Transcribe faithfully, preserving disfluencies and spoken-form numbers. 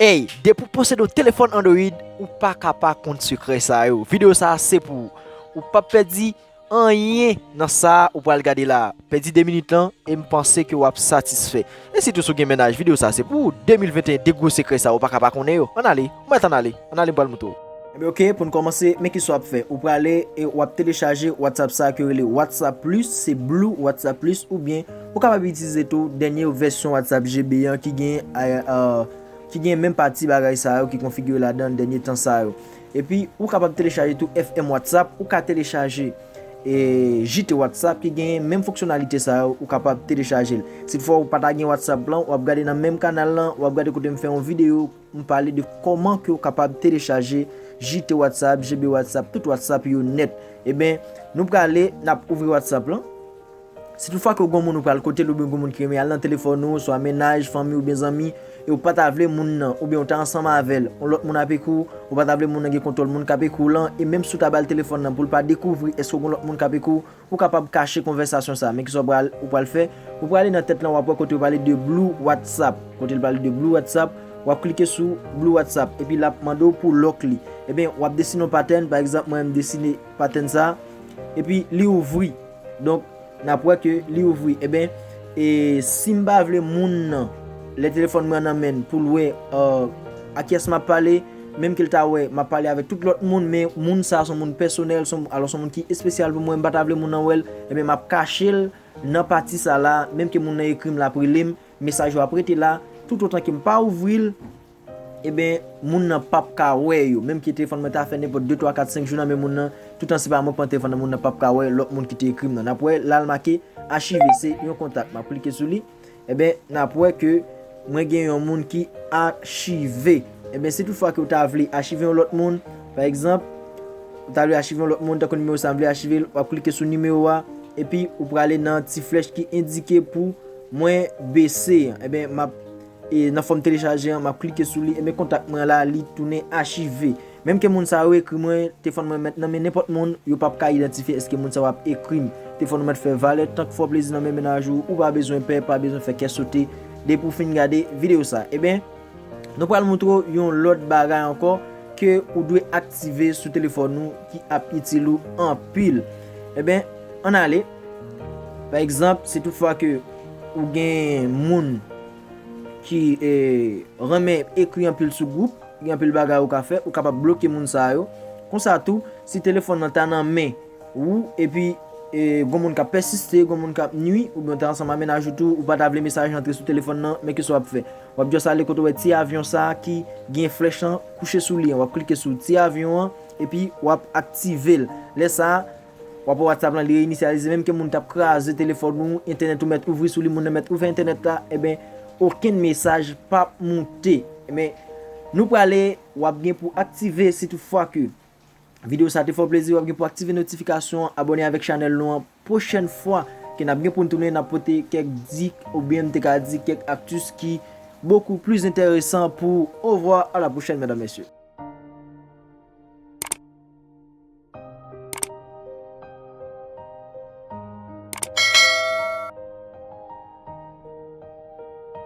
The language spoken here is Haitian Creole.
Ey, depi w posede yon telefòn Android, ou pa ka pa konn sekrè sa yo. Videyo sa a se pou ou. Ou p ap pèdi anyen nan sa ou pral gade la. Pèdi de minit lan e m panse ke w ap satisfè. E sitou si w gen mennaj, videyo sa a se pou ou. De mil venteyen, de gwo sekrè sa yo, ou pa ka pa konnen yo. Ann ale, ou mèt ann ale. Ann ale, m pral montre w. Ebyen, oke, pou n kòmanse, men kisa w ap fè. Ou prale e w ap telechaje WhatsApp sa a ke yo rele WhatsApp Plus, se Blue WhatsApp Plus, oubyen ou kapab itilize tou dènye vèsyon WhatsApp G B an ki gen, eh, eh, ki gen menm pati bagay sa yo ki konfigire ladan dènye tan sa yo. Epi, ou kapab telechaje tou F M WhatsApp, ou ka telechaje e J T WhatsApp ki gen menm fonksyonalite sa yo, ou kapab telechaje l. Si toutfwa ou pa ta gen WhatsApp lan, w ap gade nan menm kanal lan, w ap gade kote m fè yon videyo, m pale de kòman ke w kapab telechaje J T WhatsApp, G B WhatsApp, tout WhatsApp yo nèt. Ebyen, nou prale, n ap ouvri WhatsApp lan. Si toutfwa ke w gen yon moun ou pral kote l oubyen w gen yon moun ki renmen al nan telefòn ou, swa mennaj, fanmi oubyen zanmi, e w pa ta vle moun nan, oubyen w ta ansanm avè l, yon lòt moun ap ekri w, ou pa ta vle moun nan gen kontwòl moun k ap ekri w lan, e menm si w ta ba l telefòn nan pou l pa dekouvri èske w gen yon lòt moun k ap ekri w, ou kapab kache konvèsasyon sa a. Men kisa w pral, ou pral fè, ou prale nan tèt lan, w ap wè kote yo pale de Blue WhatsApp. Kote l pale de Blue WhatsApp, w ap klike sou Blue WhatsApp, epi l ap mande w pou w lock li. Ebyen, w ap desine yon patèn, pa egzanp, mwen, m desine patèn sa a, epi li ouvri. Donk, n ap wè ke li ouvri. Ebyen, e si m pa vle moun nan, lè telefòn mwen an nan men l, pou l wè, eh, a kiyès m ap pale, menm ke l ta wè, m ap pale avèk tout lòt moun, men moun sa a se yon moun pèsonèl, se yon, alò se yon moun ki espesyal pou mwen, m pa ta vle moun nan wè l, ebyen, m ap kache l nan pati sa la, menm ke moun nan ekri m, l ap rele m, mesaj yo ap rete la, toutotan ke m pa ouvri l, ebyen, moun nan p ap ka wè yo. Menm ke telefòn mwen ta fè nenpòt de, twa, kat, senk jou nan men moun nan, toutan se pa mwen k pran telefòn nan, moun nan p ap ka wè lòt moun ki te ekri m nan. N ap wè, la l make achive, se yon kontak. M ap klike sou li. Ebyen, n ap wè ke mwen gen yon moun ki achive. Ebyen, si toutfwa ke w ta vle achive yon lòt moun, pa egzanp, ou ta vle achive yon lòt moun, tankou nimewo sa a, m vle achive l, w ap klike sou nimewo a, epi ou prale nan ti flèch ki endike pou mwen bese an. Ebyen, m ap, e, nan fòm telechaje an, m ap klike sou li, ebyen, kontak mwen la, li tounen achive. Menm ke moun sa yo ekri mwen, telefòn mwen mèt nan men nenpòt moun, yo p ap ka idantifye èske moun sa yo ap ekri m. Telefòn ou mèt fè valè, tank fè w plezi nan men mennaj ou, ou pa bezwen pè, pa bezwen fè kè sote, depi w fin gade videyo sa. Ebyen, nou pral montre w yon lòt bagay ankò ke ou dwe aktive sou telefòn ou ki ap itil ou anpil. Ebyen, ann ale. Pa egzanp, si toutfwa ke ou gen moun ki, e, renmen ekri anpil sou gwoup, gen anpil bagay ou ka fè, ou kapab bloke moun sa yo. Konsa tou, si telefòn nan ta nan men ou, epi, e, gon moun k ap pèsiste, gon moun k ap nwi, oubyen w te ansanm a mennaj ou tou, ou pa ta vle mesaj antre sou telefòn nan, men kisa w ap fè? W ap just ale kote w wè ti avyon sa a ki gen flèch lan kouche sou li an, w ap klike sou ti avyon an, epi w ap aktive l. Lè sa a, w ap wè WhatsApp lan, li reyinisyalize, menm ke moun t ap kraze telefòn ou, entènèt ou mèt ouvri sou li, moun nan mèt ouvè entènèt la, ebyen, okenn mesaj p ap moute. Ebyen, nou prale, w ap gen pou aktive si toutfwa ke videyo sa te fè w plezi, w ap gen pou aktive notifikasyon an, abòne avèk chanèl nou an. Pwochèn fwa ke n ap gen pou n tounen, n ap pote kèk dik, oubyen m te ka di kèk aktis ki bokou plis enteresan pou ou. Au revoir, à la prochaine, medam, mesye.